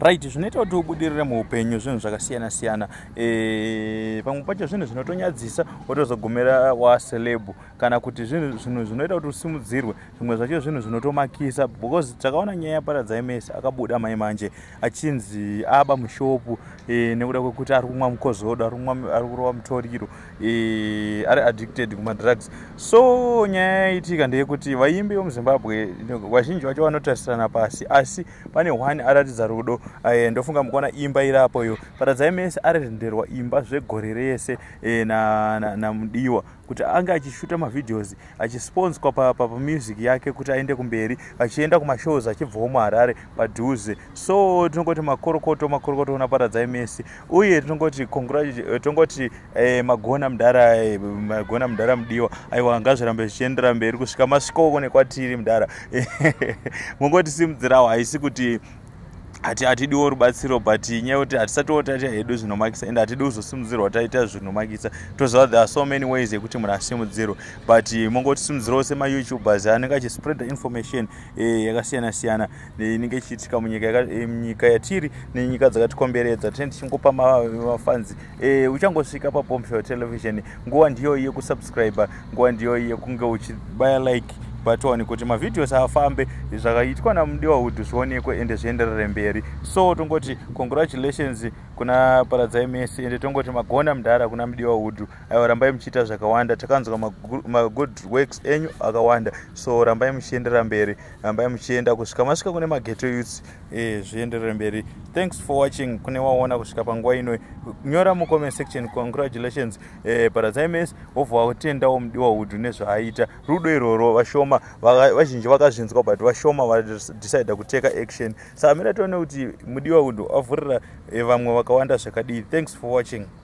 Right, zvinoita kuti ubudirire muupenyu zvinhu zvakasiyana siyana. Pamwe pacho zvinhu zvinotonyadzisa, wotozogumira waceleb, kana kuti zvinhu zvinoita kuti usimudzirwe. Zvimwe zvacho zvinhu zvinotomakisa, because takaona nyaya yaParadzai Mesi akabuda mai manje achinzi aba mushopu nekuda kwekuti ari kumwa mukozodo, ari kurova mutoriro, ari addicted kumadrugs. So nyaya yaitika ndeyekuti vaimbi vemuZimbabwe vazhinji vacho vanotarisirana pasi, asi pane one aratidza rudo. Ndofunga mukuona imba irapo iyo. Paradzai Mesi arenderwa imba zvegore rese naMudiwa kuti ange achishuta mavideos, achisponsorwa pamusic yake kuti aende kumberi, achienda kumashows achibvawo muHarare padhuze. So tinongoti makorokoto, makorokoto kuna Paradzai Mesi, uye tinongoti tongoti magona mudhara, magona mudhara Mudiwa. Aiwa, ngazvirambe zvichiendera mberi kusvika masvikoko nekwatiri mudhara. Mungotisimudzirawo, haisi kuti hatidiwo rubatsiro, but nyaya yekuti hatisatiwo taita hedu zvinomakisa, ende hatidi kuzosimudzirwa taita zvinomakisa. Toziva there are so many ways yekuti munhu asimudzirwe, but mungotisimudzirawo semaYouTubers anenge achispreada information yakasiyana siyana inenge ichiitika munyika yatiri nenyika dzakatikomberedza. Tinenge tichingopa mafans. Uchangosvika paBombshell Television, nguva ndiyoyi yekusubscribe, nguva ndiyoyi yekunge uchibaya like button kuti mavideos afambe, zvakaitwa naMudiwa Hood zvionekwe ende zvienderere mberi. So tongoti congratulations kuna Paradzai Mesi, ende tongoti magona mudhara kuna Mudiwa Hood. Aiwa, rambai muchiita zvakawanda. Takanzwa magood works enyu akawanda, so rambai muchiendera mberi, rambai muchienda kusvika masvika kune maghetto youths, zvienderere mberi. Thanks for watching. Kune waona kusvika panguva ino, nyora mucomment section "Congratulations, Paradzai Mesi", wobva watendawo Mudiwa Hood nezvaaita. Rudo irworwo vashoma, vazhinji vakazvinzwa, but vashoma vadecida kuteka action. Saka mira tione kuti Mudiwa Hood avhurira vamwe vakawanda zvakadii. Thanks for watching.